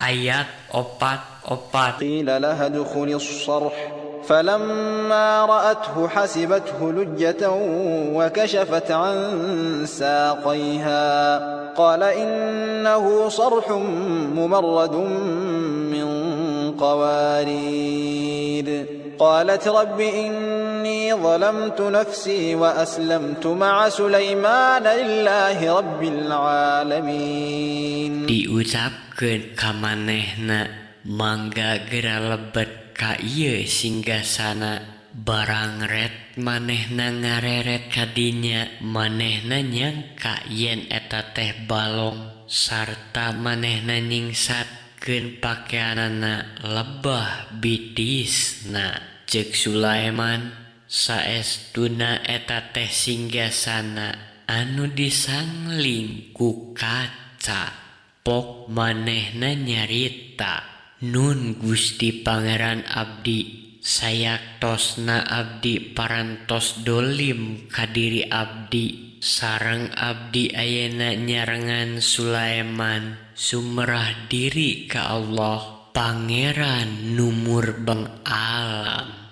Ayat 44. قيل لها ادخلي الصرح فلما رأته حسبته لجة وكشفت عن ساقيها قال إنه صرح ممرد من قوارير قالت رب إني ظلمت نفسي وأسلمت مع سليمان لله رب العالمين. Diucapkeun ka manehna, "Mangga gera lebet ka ieu singgasana." Barangret manehna ngareret ka dinya, manehna nyangka yen eta teh balong sarta manehna nyingsatkeun pakeanana lebah bitisna. Ceuk Sulaiman, "Saestuna eta teh singgasana anu disangling ku kaca." Pok manehna nyarita, "Nun Gusti Pangeran abdi, sayaktosna abdi parantos dolim ka diri abdi sareng abdi ayeuna nyarengan Sulaiman sumerah diri ka Allah, Pangeran nu murbeng alam."